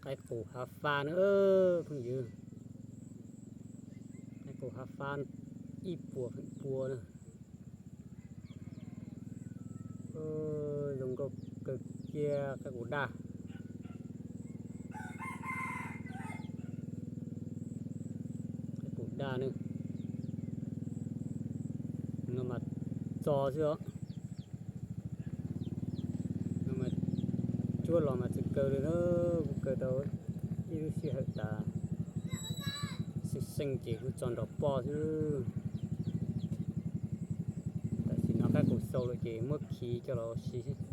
Qaib qus hav fab na phooj ywg, qaib qus hav fab ib puas feem pua na. Zoo nkauj kawg kiag qaib qus daj. Qaib qus daj ne, no mas txo xwb os. No mas cuab los mas tsis kaw li na, kuv kaw tau ib lub sij hawm tas xeeb xeeb ces kuv tso nrog poj xwb. Tam sim no qaib qus xau lawm ces muab khi coj los ua si.